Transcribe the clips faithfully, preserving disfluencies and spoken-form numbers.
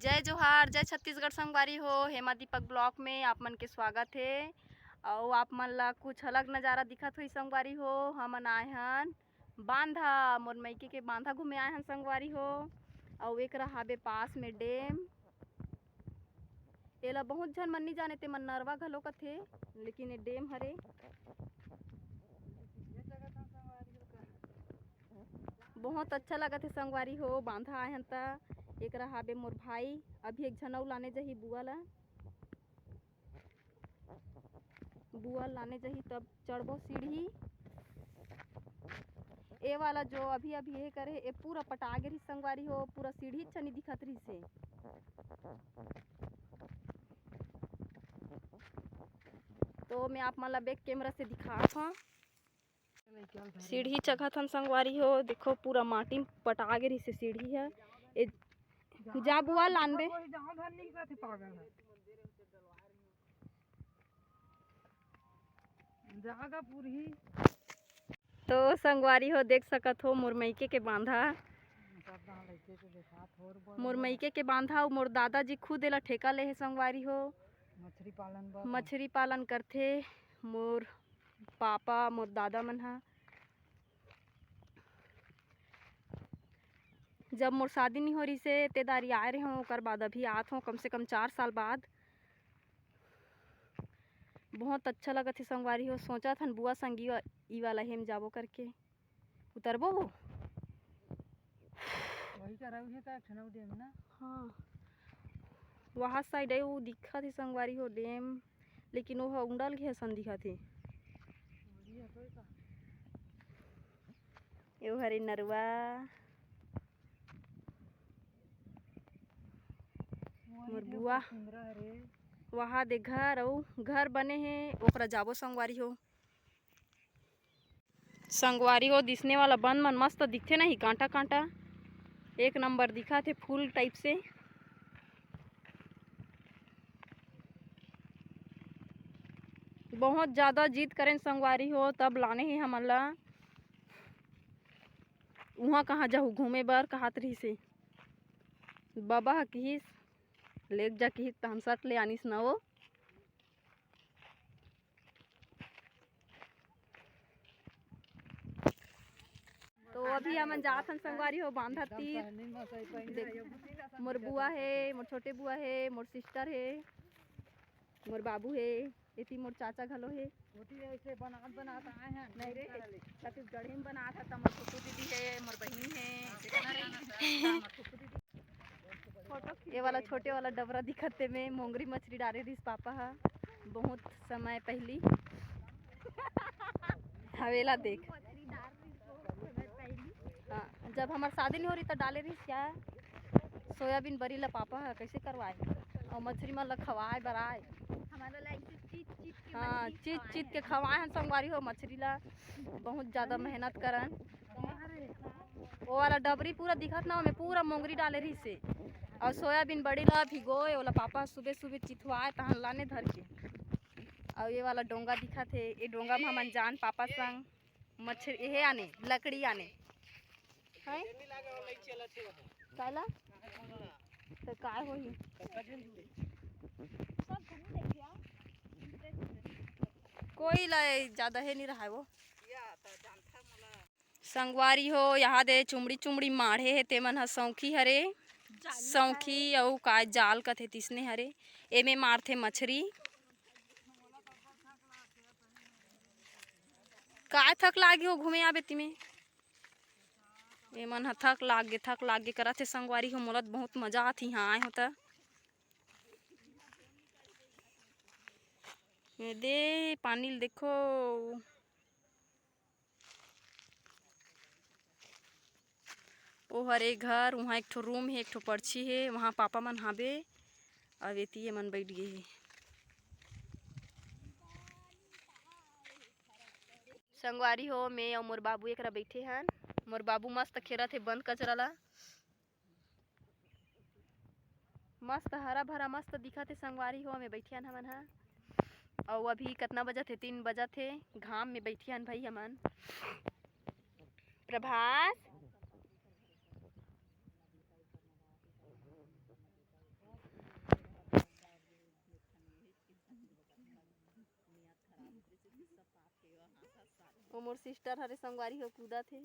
जय जोहार, जय छत्तीसगढ़ संगवारी हो। हेमा दीपक ब्लॉग में आप मन के स्वागत हे। अउ आप मन ला कुछ अलग नजारा दिखत होही संगवारी हो। हमन आए हन बांधा, मोर मइके के बांधा घूमे आए हन संगवारी हो। अउ एकरा हाबे पास में डैम। एला बहुत झन मन नी जाने, ते मन नरवा घलो कथे, लेकिन ये डैम हरे। बहुत अच्छा लगत हे संगवारी हो, बांधा आए हन त। एकरा हाबे मोर भाई, अभी एक झन अउ लाने जाही बुआ ला। बुआ लाने जाही तब चढ़बो सीढ़ी। ए वाला जो अभी अभी ये करे, ए पूरा पटा गे रहिस संगवारी हो, पूरा सीढ़ी अच्छा नी दिखत रहिस हे। तो मैं आप मन ला बैक कैमरा से दिखात हूँ। सीढ़ी चघत हन संगवारी हो, देखो पूरा माटी म पटा गे रहिस हे सीढ़ी ह। ए, जा बुआ लानबे। कोई जाओ धन नहीं करते पागल है। जागा पूरी। तो संगवारी हो देख सकत हो मोर मइके के बांधा। सब बांध लइके के देखा थोर बड़ मोर बड़। मइके के बांधा अउ मोर दादाजी खुद एला ठेका ले हे संगवारी हो। मछरी पालन बर। मछरी पालन करथे मोर पापा, मोर दादा मन ह। जब मोर शादी नहीं हो रहिस हे, ते दारी आए रहे हों, ओकर बाद अभी आत हों, कम से कम चार साल बाद। बहुत अच्छा लगत हे संगवारी हो। सोचत हन बुआ संगी वा-, ई वाला हेम जाबो करके। उतरबो वो? वही करा हुई है तो एक ठन अउ डैम ना। हाँ, वहाँ साइड है, वो दिखत हे संगवारी हो डैम, लेकिन वो ह उंडल के असन दिखत हे। वही है तो का? एहू हरे नरवा। मोर बुआ। वहाँ दे घर, अउ घर बने हे, ओकरा जाबो संगवारी हो। संगवारी हो, दिसने वाला बन मन मस्त दिखथे नहीं, कांटा कांटा, एक नंबर दिखत हे फूल टाइप से। बहुत ज्यादा जिद करेन संगवारी हो, तब लाने हे हमन ला। उहाँ कहाँ जाहू घूमे बर कहत रहिस हे। बाबा ह किहिस, "लेग जा," किहिस, तहन सट ले आनिस न वो। तो अभी हमन जात हन संगवारी हो बांधा तीर। देख, मोर बुआ हे, मोर छोटे बुआ हे, मोर सिस्टर हे, मोर बाबू हे, एती मोर चाचा घलो हे। ओती ऐसे बनात बनात आए हैं। नहीं रे, छत्तीसगढ़ी में बनात हे, त मोर फुफू दीदी हे, मोर बहिनी हे, ऐसे करना रही। मोर फुफू दीदी। ये वाला छोटे वाला डबरा दिखत हे, में मोंगरी मछरी डारे रहिस पापा ह बहुत समय पहली। हवेला देख। हाँ, जब हमार शादी नहीं हो रही त डाले रहिस क्या सोयाबीन बरी ला पापा ह कैसे करवाए, अउ मछरी मन ला खवाए बराए। हमारा ला ऐसे चीच चीच के हाँ, मछली चीच खवाए चीच हैं। के खवाए हन संगवारी हो मछरी ला, बहुत ज्यादा मेहनत करन। वो वाला डबरी पूरा दिखत ना, ओमे पूरा मोंगरी डाले रहिस हे, अउ सोयाबीन बड़ी ला भिगोए, ओला पापा सुबह सुबह चिथवाए, तहन लाने धर के। अउ ये वाला डोंगा दिखत हे, ये डोंगा म हमन जान पापा संग मछरी, एहे आने, लकड़ी आने। हैं? काला? तो काय होही? कोई ला ज्यादा हे नहीं रहा है वो। संगवारी हो, यहाँ दे चुमड़ी चुमड़ी माढ़े हे, तेमन ह सौंखी हरे, सौंखी अउ काय जाल कथे तिसने हरे, एमे मारथे मछरी। काय थक लागे हो घूमे आबे तिमे? एमन ह थक लाग गे, थक लाग गे करत हे संगवारी हो। मोला त बहुत मजा आत हे इहाँ आए हो त। ये दे पानी ल देखो। ओ हरे घर, उहाँ एक ठो रूम हे, एक ठो पर्ची हे, उहाँ पापा मन हाबे, अउ एती एमन बइठ गे हे। संगवारी हो, मैं अउ मोर बाबू एकरा बइठे हन। मोर बाबू मस्त खेरत हे बन कचरा ला। मस्त हरा भरा मस्त दिखत हे संगवारी हो, में बइठियन हमन ह। अउ अभी कतना बजत हे? तीन बजत हे। घाम में बइठियन भाई हमन। प्रभास, मोर सिस्टर हरे संगवारी हो कूदत हे।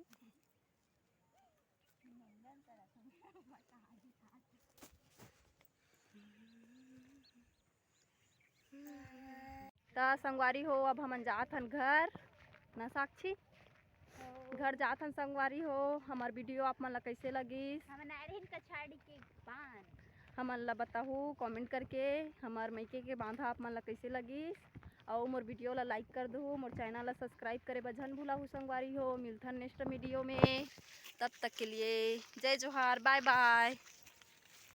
त संगवारी हो, अब हमन जात हन घर, ना साक्षी? घर जात हन संगवारी हो। हमर वीडियो आप मन ला कैसे लगिस? हमन आए रहिन कछाड़ी के बांध। हमन ला बताहू कमेंट करके, हमर मइके के बांधा आप मन ला कैसे लगिस। अउ मोर वीडियो ला लाइक कर दहू, मोर चैनल ला सब्सक्राइब करे बर झन भुलाहू संगवारी हो। मिलथन नेक्स्ट वीडियो में, तब तक के लिए जय जोहार, बाय बाय।